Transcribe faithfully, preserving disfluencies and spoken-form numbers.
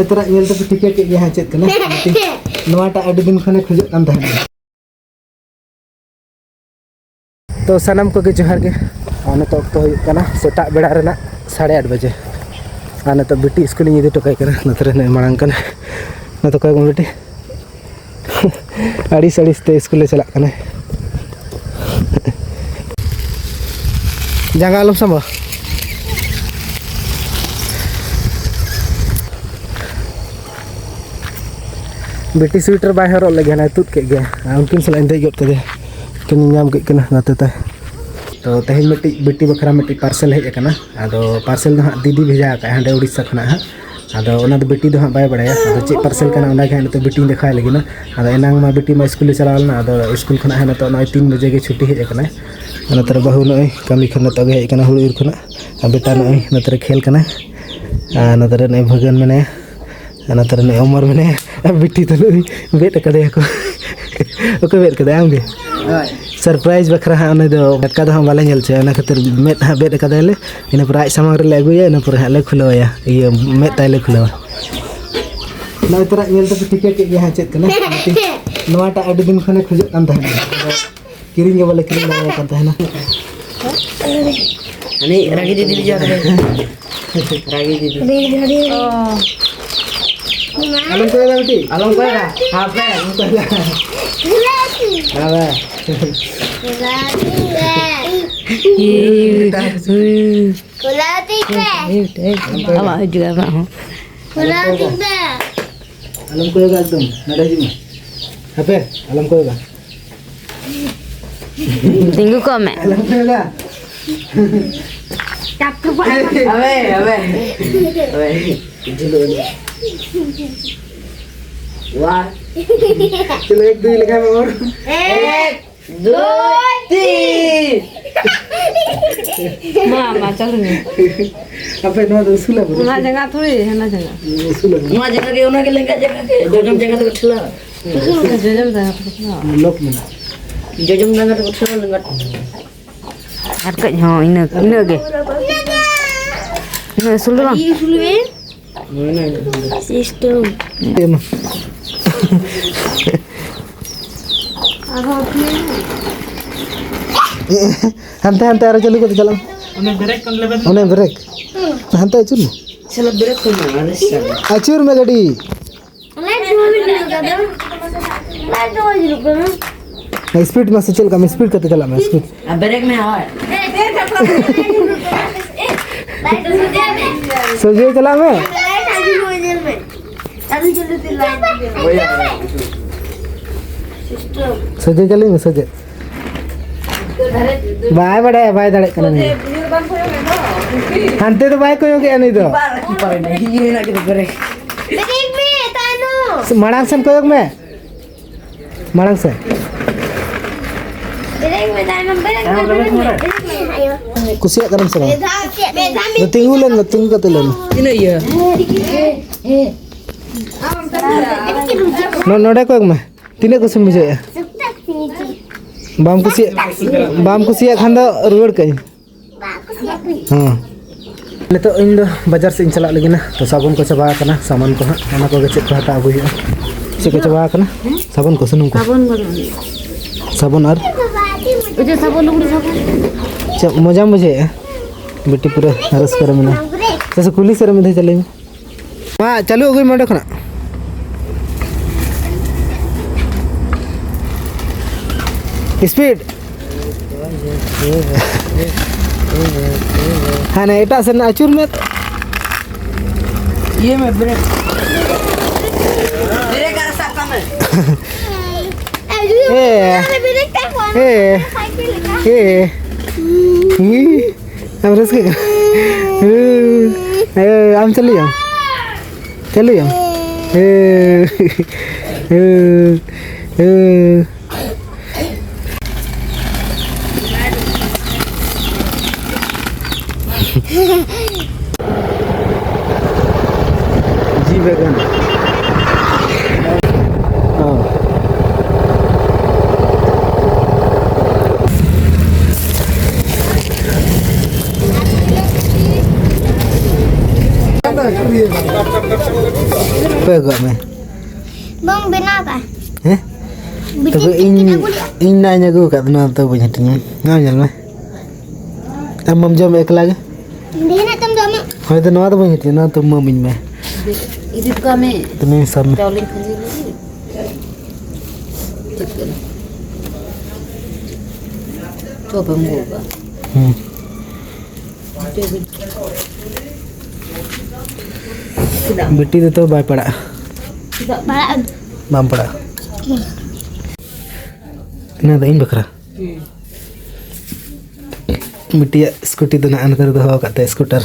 ᱱᱮᱛᱟᱨᱟᱜ ᱧᱮᱞ ᱛᱮᱯᱮ ᱴᱷᱤᱠᱟᱹ ᱠᱮᱫ ᱜᱮᱭᱟ ᱦᱟᱸᱜ ᱪᱮᱫ ᱠᱟᱱᱟ᱾ ᱱᱚᱣᱟᱴᱟᱜ ᱟᱹᱰᱤ ᱫᱤᱱ ᱠᱷᱚᱱᱮ ᱠᱷᱚᱡᱚᱜ ᱠᱟᱱ ᱛᱟᱦᱮᱸᱱᱟ᱾ ᱛᱚ ᱥᱟᱱᱟᱢ ᱠᱚᱜᱮ ᱡᱚᱦᱟᱨ ᱜᱮ᱾ ᱟᱨ ᱱᱤᱛᱚᱜ ᱚᱠᱛᱚ ᱦᱩᱭᱩᱜ ᱠᱟᱱᱟ ᱥᱮᱛᱟᱜ ᱵᱮᱲᱟ ᱨᱮᱱᱟᱜ ᱥᱟᱲᱮ ᱟᱴ ᱵᱟᱡᱮ᱾ ᱟᱨ ᱱᱤᱛᱚᱜ ᱵᱤᱴᱤ ᱥᱠᱩᱞᱤᱧ ᱤᱫᱤ ᱦᱚᱴᱚ ᱠᱟᱭ ᱠᱟᱱᱟ᱾ ᱱᱚᱛᱮ ᱨᱮ ᱱᱩᱭ ᱢᱟᱲᱟᱝ ᱠᱟᱱᱟ᱾ ᱱᱚᱛᱮ ᱠᱚᱭ ᱢᱮ ᱵᱤᱴᱤ᱾ ᱟᱹᱲᱤᱥ ᱟᱹᱲᱤᱥ ᱛᱮ ᱥᱠᱩᱞᱮ ᱪᱟᱞᱟᱜ ᱠᱟᱱᱟᱭ᱾ ᱡᱟᱸᱜᱟ ᱟᱞᱚᱢ ᱥᱟᱢᱵᱟ᱾ ᱵᱤᱴᱤ ᱥᱩᱭᱮᱴᱟᱨ ᱵᱟᱭ ᱦᱚᱨᱚᱜ ᱞᱮᱫ ᱜᱮᱭᱟ, ᱦᱟᱱᱮ ᱛᱩᱫ ᱠᱮᱫ ᱜᱮᱭᱟ᱾ ᱟᱨ ᱩᱱᱠᱤᱱ ᱥᱟᱞᱟᱜ ᱤᱧ ᱫᱮᱡ ᱜᱚᱫ ᱠᱮᱫᱮᱭᱟ, ᱩᱱᱠᱤᱱ ᱧᱟᱢ ᱠᱮᱫ ᱠᱤᱱᱟ ᱜᱟᱛᱮ ᱛᱟᱭ᱾ ᱛᱚ ᱛᱮᱦᱮᱧ ᱢᱤᱫᱴᱤᱡ ᱵᱤᱴᱤ ᱵᱟᱠᱷᱨᱟ ᱢᱤᱫᱴᱤᱡ ᱯᱟᱨᱥᱮᱞ ᱦᱮᱡ ᱟᱠᱟᱱᱟ᱾ ᱟᱫᱚ ᱯᱟᱨᱥᱮᱞ ᱫᱚ ᱦᱟᱸᱜ ᱫᱤᱫᱤ ᱵᱷᱮᱡᱟ ᱟᱠᱟᱫᱼᱟ ᱦᱟᱸᱰᱮ ᱩᱲᱤᱥᱥᱟ ᱠᱷᱚᱱᱟᱜ ᱦᱟᱸᱜ᱾ ᱟᱫᱚ ᱚᱱᱟ ᱫᱚ ᱵᱤᱴᱤ ᱫᱚ ᱦᱟᱸᱜ ᱵᱟᱭ ᱵᱟᱲᱟᱭᱟ᱾ ᱟᱫᱚ ᱪᱮᱫ ᱯᱟᱨᱥᱮᱞ ᱠᱟᱱᱟ ᱚᱱᱟ ᱜᱮ ᱦᱟᱸᱜ ᱱᱤᱛᱚᱜ ᱵᱤᱴᱤᱧ ᱫᱮᱠᱷᱟᱣ ᱞᱟᱹᱜᱤᱫ ᱱᱟ᱾ ᱟᱫᱚ ᱮᱱᱟᱝ ᱢᱟ ᱵᱤᱴᱤ ᱢᱟ ᱥᱠᱩᱞᱮ ᱪᱟᱞᱟᱣ ᱞᱮᱱᱟ᱾ ᱟᱫᱚ ᱥᱠᱩᱞ ᱠᱷᱚᱱᱟᱜ ᱦᱟᱸᱜ ᱱᱤᱛᱚᱜ ᱱᱚᱜᱼᱚᱭ ᱛᱤᱱ ᱵᱟᱡᱮ ᱜᱮ ᱪᱷᱩᱴᱤ ᱦᱮᱡ ᱟᱠᱟᱱᱟ᱾ ᱟᱨ ᱱᱚᱛᱮ ᱨᱮ ᱵᱟᱹᱦᱩ ᱱᱚᱜᱼᱚᱭ ᱠᱟᱹᱢᱤ ᱠᱷᱚᱱ ᱱᱤᱛᱚᱜ ᱜᱮ ᱦᱮᱡ ᱟᱠᱟᱱᱟ ᱦᱩᱲᱩ ᱤᱨ ᱠᱷᱚᱱᱟᱜ᱾ ᱟᱨ ᱵᱮᱴᱟ ᱱᱚᱜᱼᱚᱭ ᱱᱚᱛᱮ ᱨᱮ ᱠᱷᱮᱞ ᱠᱟᱱᱟᱭ᱾ ᱟᱨ ᱱᱚᱛᱮ ᱨᱮ ᱱᱚᱜᱼᱚᱭ ᱵᱷᱟᱹᱜᱟᱹᱱ ᱢᱮᱱᱟᱭᱟ᱾ ᱟᱨ ᱱᱚᱛᱮ ᱨᱮ ᱱᱩᱭ ᱚᱢᱚᱨ ᱢᱮᱱᱟᱭᱟ᱾ ᱟᱨ ᱵᱤᱴᱤ ᱛᱟᱞᱮ ᱩᱱᱤ ᱵᱮᱫ ᱟᱠᱟᱫᱮᱭᱟ ᱠᱚ᱾ ᱚᱠᱚᱭ ᱵᱮᱫ ᱠᱟᱫᱟᱭ? ᱟᱢ ᱜᱮ? ᱦᱳᱭ᱾ ᱥᱟᱨᱯᱨᱟᱭᱤᱡᱽ ᱵᱟᱠᱷᱨᱟ ᱦᱟᱸᱜ ᱩᱱᱤ ᱫᱚ ᱴᱟᱴᱠᱟ ᱫᱚ ᱦᱟᱸᱜ ᱵᱟᱞᱮ ᱧᱮᱞ ᱦᱚᱪᱚᱭᱟ, ᱚᱱᱟ ᱠᱷᱟᱹᱛᱤᱨ ᱢᱮᱫ ᱦᱟᱸᱜ ᱵᱮᱫ ᱟᱠᱟᱫᱟᱭᱟᱞᱮ᱾ ᱤᱱᱟᱹ ᱯᱚᱨᱮ ᱟᱡ ᱥᱟᱢᱟᱝ ᱨᱮᱞᱮ ᱟᱹᱜᱩᱭᱟ, ᱤᱱᱟᱹ ᱯᱚᱨᱮ ᱦᱟᱸᱜ ᱞᱮ ᱠᱷᱩᱞᱟᱹᱣᱟᱭᱟ, ᱤᱭᱟᱹ, ᱢᱮᱫ ᱛᱟᱭ ᱞᱮ ᱠᱷᱩᱞᱟᱹᱣᱟ᱾ ᱱᱚᱜᱼᱚᱭ ᱛᱚᱨᱟ ᱧᱮᱞ ᱛᱮᱯᱮ ᱴᱷᱤᱠᱟᱹ ᱠᱮᱫ ᱜᱮᱭᱟ ᱦᱟᱸᱜ ᱪᱮᱫ ᱠᱟᱱᱟ᱾ ᱱᱚᱣᱟᱴᱟᱜ ᱟᱹᱰᱤ ᱫᱤᱱ ᱠᱷᱚᱱᱮ ᱠᱷᱚᱡᱚᱜ ᱠᱟᱱ ᱛᱟᱦᱮᱱᱟ᱾ ᱠᱤᱨᱤᱧ ᱜᱮ ᱵᱟᱞᱮ ᱠᱤᱨᱤᱧ ᱫᱟᱲᱮᱭᱟᱭ ᱠᱟᱱ ᱛᱟᱦᱮᱱᱟ᱾ ᱦᱟᱹᱱᱤ ᱨᱟᱹᱜᱤ ᱫᱤᱫᱤ ᱞᱮ ᱡᱚᱦᱟᱨ ᱠᱟᱫᱮ᱾ ᱨᱟᱹᱜᱤ ᱫᱤᱫᱤ᱾ ᱚ᱾ ᱟᱞᱚᱢ ᱠᱚᱭᱚᱜᱟ ᱵᱤᱴᱤ᱾ ᱟᱞᱚᱢ ᱠᱚᱭᱚᱜᱟ᱾ ᱦᱟᱯᱮ᱾ ᱟᱞᱚᱢ ᱠᱚᱭᱚᱜᱟ᱾ ᱦᱟᱯᱮ᱾ ᱟᱢᱟᱜ ᱦᱤᱡᱩᱜᱼᱟ ᱟᱢᱟᱜ ᱦᱚᱸ᱾ ᱟᱞᱚᱢ ᱠᱚᱭᱚᱜᱟ ᱮᱠᱫᱚᱢ᱾ ᱱᱚᱰᱮ ᱦᱤᱡᱩᱜ ᱢᱮ᱾ ᱦᱟᱯᱮ, ᱟᱞᱚᱢ ᱠᱚᱭᱚᱜᱟ᱾ ᱛᱤᱸᱜᱩ ᱠᱚᱜ ᱢᱮ᱾ ᱟᱞᱚᱢ ᱠᱚᱭᱚᱜᱟ᱾ ᱟᱵᱮ, ᱟᱵᱮ᱾ ᱟᱵᱮ᱾ ᱪᱚᱞᱚ, ᱮᱠ, ᱫᱩᱭ ᱞᱮᱠᱷᱟᱭ ᱢᱮ, ᱵᱟᱵᱩ᱾ ᱮᱠ, ᱫᱩᱭ, ᱛᱤᱱ᱾ ᱢᱟ, ᱢᱟ, ᱪᱟᱞᱩ ᱢᱮ᱾ ᱟᱯᱮ ᱱᱚᱣᱟ ᱫᱚ ᱩᱥᱩᱞᱟ ᱵᱚᱞᱮ? ᱚᱱᱟ ᱡᱟᱸᱜᱟ ᱛᱷᱚᱲᱤ, ᱦᱟᱱᱟ ᱡᱟᱸᱜᱟ᱾ ᱩᱥᱩᱞᱟ ᱵᱚᱞᱮ? ᱱᱚᱣᱟ ᱡᱟᱸᱜᱟ ᱜᱮ, ᱚᱱᱟ ᱜᱮ ᱞᱮᱸᱜᱟ ᱡᱟᱸᱜᱟ ᱜᱮ, ᱡᱚᱡᱚᱢ ᱡᱟᱸᱜᱟ ᱫᱚ ᱴᱷᱮᱞᱟᱣ᱾ ᱡᱚᱡᱚᱢ ᱡᱟᱸᱜᱟ ᱫᱚ ᱴᱷᱮᱞᱟᱣ᱾ ᱞᱚᱠ ᱢᱮᱱᱟᱜᱼᱟ᱾ ᱡᱚᱡᱚᱢ ᱡᱟᱸᱜᱟ ᱫᱚ ᱴᱷᱮᱞᱟᱣ, ᱞᱮᱸᱜᱟ᱾ ᱟᱨ ᱠᱟᱹᱡ ᱦᱚᱸ, ᱤᱱᱟᱹ, ᱤᱱᱟᱹᱜ ᱜᱮ᱾ ᱩᱱᱟᱹᱜ ᱩᱥᱩᱞ ᱫᱚ ᱵᱟᱝ᱾ ᱟᱹᱰᱤ ᱩᱥᱩᱞ ᱜᱮ᱾ ᱥᱤᱥᱴᱮᱢ᱾ ᱮᱢ᱾ ᱦᱟᱱᱛᱮ ᱦᱟᱱᱛᱮ ᱟᱨᱚ ᱪᱟᱹᱞᱩ ᱠᱟᱛᱮ ᱪᱟᱞᱟᱜ ᱢᱮ᱾ ᱚᱱᱮ ᱵᱨᱮᱠ ᱠᱚ ᱞᱮᱵᱮᱫ ᱚᱱᱮ ᱵᱨᱮᱠ᱾ ᱦᱟᱱᱛᱮ ᱟᱹᱪᱩᱨ ᱢᱮ᱾ ᱥᱟᱞᱟ ᱵᱨᱮᱠ ᱠᱚ ᱢᱮ, ᱟᱞᱮ ᱥᱮᱫ᱾ ᱟᱹᱪᱩᱨ ᱢᱮ ᱜᱟᱹᱰᱤ᱾ ᱞᱟᱭᱤᱴ ᱦᱚᱸ ᱵᱟᱵᱤᱱ ᱡᱩᱞ ᱠᱟᱫᱟ᱾ ᱞᱟᱭᱤᱴ ᱦᱚᱸ ᱵᱟᱭ ᱡᱩᱞᱩᱜ ᱠᱟᱱᱟ᱾ ᱥᱯᱤᱰ ᱢᱟᱥᱮ ᱪᱮᱫ ᱞᱮᱠᱟ? ᱥᱯᱤᱰ ᱠᱟᱛᱮ ᱪᱟᱞᱟᱜ ᱢᱮ, ᱥᱯᱤᱰ᱾ ᱟᱨ ᱵᱨᱮᱠ ᱢᱮ, ᱦᱳᱭ᱾ ᱞᱟᱭᱤᱴ ᱦᱚᱸ ᱵᱟᱭ ᱡᱩᱞᱩᱜ ᱠᱟᱱᱟ᱾ ᱥᱚᱡᱷᱮ ᱪᱟᱞᱟᱜ ᱢᱮ᱾ ᱞᱟᱭᱤᱴ ᱦᱚᱸ ᱡᱩᱞᱩᱜ, ᱧᱮᱞ ᱢᱮ᱾ ᱟᱹᱰᱤ ᱡᱚᱞᱫᱤ ᱛᱮ ᱞᱟᱭᱤᱴ ᱡᱩᱞᱩᱜ᱾ ᱥᱤᱥᱴᱮᱢ᱾ ᱥᱚᱡᱷᱮ ᱪᱟᱞᱟᱜ ᱢᱮ, ᱥᱚᱡᱷᱮ᱾ ᱵᱟᱭ ᱵᱟᱲᱟᱭᱟ, ᱵᱟᱭ ᱫᱟᱲᱮᱭᱟᱜ ᱠᱟᱱᱟ ᱱᱩᱭ ᱫᱚ᱾ ᱦᱟᱱᱛᱮ ᱫᱚ ᱵᱟᱭ ᱠᱚᱭᱚᱜᱮᱜᱼᱟ ᱱᱩᱭ ᱫᱚ᱾ ᱵᱨᱮᱠ ᱢᱮ, ᱛᱟᱭᱱᱚᱢ᱾ ᱢᱟᱲᱟᱝ ᱥᱮᱱ ᱠᱚᱭᱚᱜ ᱢᱮ, ᱢᱟᱲᱟᱝ ᱥᱮᱱ᱾ ᱵᱨᱮᱠ ᱢᱮ, ᱛᱟᱭᱱᱚᱢ, ᱵᱨᱮᱠ ᱢᱮ, ᱵᱨᱮᱠ ᱢᱮ, ᱵᱨᱮᱠ ᱢᱮ, ᱟᱭᱳ᱾ ᱠᱩᱥᱤᱭᱟᱜ ᱠᱟᱱᱟᱢ ᱥᱮ ᱵᱟᱝ? ᱢᱤᱫ ᱫᱷᱟᱣ ᱪᱮᱫ, ᱢᱤᱫ ᱫᱷᱟᱣ ᱢᱤᱫ ᱫᱚ ᱛᱤᱸᱜᱩ ᱞᱮᱱ ᱢᱮ, ᱛᱤᱸᱜᱩ ᱠᱟᱛᱮ ᱞᱟᱹᱭ ᱢᱮ᱾ ᱛᱤᱱᱟᱹᱜ ᱤᱭᱟᱹ? ᱱᱚ-, ᱱᱚᱰᱮ ᱠᱚᱭᱚᱜ ᱢᱮ᱾ ᱛᱤᱱᱟᱹᱜ ᱠᱩᱥᱤᱢ ᱵᱩᱡᱷᱟᱹᱣᱮᱫᱼᱟ? ᱵᱟᱢ ᱠᱩᱥᱤᱭᱟᱜ, ᱵᱟᱢ ᱠᱩᱥᱤᱭᱟᱜ ᱠᱷᱟᱱ ᱫᱚ ᱨᱩᱣᱟᱹᱲ ᱠᱟᱜ ᱟᱹᱧ᱾ ᱦᱮᱸ᱾ ᱱᱤᱛᱚᱜ ᱤᱧ ᱫᱚ ᱵᱟᱡᱟᱨ ᱥᱮᱫ ᱤᱧ ᱪᱟᱞᱟᱜ ᱞᱟᱹᱜᱤᱫ ᱱᱟ, ᱛᱚ ᱥᱟᱵᱚᱱ ᱠᱚ ᱪᱟᱵᱟ ᱟᱠᱟᱱᱟ, ᱥᱟᱢᱟᱱ ᱠᱚ ᱦᱟᱸᱜ, ᱚᱱᱟ ᱠᱚᱜᱮ ᱪᱮᱫ ᱠᱚ ᱦᱟᱛᱟᱣ ᱟᱹᱜᱩᱭ ᱦᱩᱭᱩᱜᱼᱟ᱾ ᱪᱮᱫ ᱠᱚ ᱪᱟᱵᱟ ᱟᱠᱟᱱᱟ? ᱥᱟᱵᱚᱱ ᱠᱚ, ᱥᱩᱱᱩᱢ ᱠᱚ? ᱥᱟᱵᱚᱱ ᱵᱟᱹᱱᱩᱜᱼᱟ᱾ ᱥᱟᱵᱚᱱ ᱟᱨ? ᱚᱡᱚᱜ ᱥᱟᱵᱚᱱ, ᱞᱩᱜᱽᱲᱤ ᱥᱟᱵᱚᱱ᱾ ᱪᱮᱫ ᱢᱚᱡᱟᱢ ᱵᱩᱡᱷᱟᱹᱣᱮᱫᱼᱟ? ᱵᱤᱴᱤ ᱯᱩᱨᱟᱹ ᱨᱟᱹᱥᱠᱟᱹ ᱨᱮ ᱢᱮᱱᱟᱜᱼᱟ᱾ ᱪᱮᱫᱟᱜ ᱥᱮ ᱠᱩᱞᱦᱤ ᱥᱮᱫ ᱨᱮ ᱢᱤᱫ ᱫᱷᱟᱣ ᱪᱟᱞᱟᱜ ᱢᱮ᱾ ᱢᱟ, ᱪᱟᱹᱞᱩ ᱟᱹᱜᱩᱭ ᱢᱮ ᱚᱸᱰᱮ ᱠᱷᱚᱱᱟᱜ᱾ ᱥᱯᱤᱰ᱾ ᱦᱟᱱᱮ ᱮᱴᱟᱜ ᱥᱮᱱ ᱟᱹᱪᱩᱨ ᱢᱮ᱾ ᱤᱭᱟᱹ ᱢᱮ, ᱵᱨᱮᱠ᱾ ᱵᱨᱮᱠ ᱟᱨ ᱥᱟᱵ ᱠᱟᱜ ᱢᱮ᱾ ᱮ᱾ ᱮ᱾ ᱮ᱾ ᱟᱢ ᱨᱟᱹᱥᱠᱟᱹᱜ ᱠᱟᱱᱟ? ᱮ, ᱟᱢ ᱪᱟᱹᱞᱩᱭᱟᱢ? ᱪᱟᱹᱞᱩᱭᱟᱢ? ᱮ, ᱮ, ᱮ᱾ ᱡᱤ ᱣᱮᱜᱚᱱ᱾ ᱦᱚᱸ᱾ ᱚᱠᱚᱭ ᱟᱹᱜᱩᱣᱟᱜ ᱢᱮ? ᱵᱟᱝ ᱵᱮᱱᱟᱣ ᱠᱟᱜᱼᱟ᱾ ᱦᱮᱸ? ᱵᱤᱴᱤ ᱛᱚᱵᱮ ᱤᱧ, ᱛᱤᱠᱤᱱ ᱟᱹᱜᱩ ᱞᱮᱜᱼᱟ᱾ ᱤᱧ ᱱᱟᱜ ᱤᱧ ᱟᱹᱜᱩ ᱟᱠᱟᱫ, ᱱᱚᱣᱟ ᱫᱚ ᱵᱟᱹᱧ ᱦᱟᱹᱴᱤᱧᱟ᱾ ᱱᱚᱣᱟ ᱧᱮᱞ ᱢᱮ᱾ ᱟᱢ ᱢᱟᱢ ᱡᱚᱢ ᱮᱠᱞᱟ ᱜᱮ? ᱫᱮᱱᱟ ᱛᱟᱢ ᱫᱚ ᱟᱢᱟᱜ᱾ ᱦᱳᱭ, ᱛᱚ ᱱᱚᱣᱟ ᱫᱚ ᱵᱟᱹᱧ ᱦᱟᱹᱴᱤᱧᱟ, ᱱᱚᱣᱟ ᱫᱚ ᱮᱢᱟᱢᱟᱹᱧ ᱢᱮ᱾ ᱤᱫᱤ ᱦᱚᱴᱚ ᱠᱟᱜ ᱢᱮ᱾ ᱛᱚ ᱱᱩᱭ ᱥᱟᱵ ᱢᱮ᱾ ᱪᱟᱣᱞᱮᱧ ᱠᱷᱟᱸᱡᱚᱭ ᱞᱟᱹᱜᱤᱫ᱾ ᱪᱮᱫ ᱠᱟᱱᱟ? ᱪᱚ ᱵᱟᱹᱧ ᱜᱚᱜ ᱠᱟᱜᱼᱟ᱾ ᱦᱩᱸ᱾ ᱵᱤᱴᱤ ᱫᱚ ᱛᱚ ᱵᱟᱭ ᱯᱟᱲᱟᱜᱼᱟ᱾ ᱪᱮᱫᱟᱜ? ᱯᱟᱲᱟᱜ᱾ ᱵᱟᱢ ᱯᱟᱲᱟᱜᱼᱟ᱾ ᱤᱱᱟᱹ ᱫᱚ ᱤᱧ ᱵᱟᱠᱷᱨᱟ᱾ ᱦᱩᱸ᱾ ᱵᱤᱴᱤᱭᱟᱜ ᱥᱠᱩᱴᱤ ᱫᱚ ᱱᱟᱜ ᱱᱚᱛᱮ ᱨᱮ ᱫᱚᱦᱚ ᱟᱠᱟᱫ ᱛᱟᱭᱟ, ᱥᱠᱩᱴᱟᱨ᱾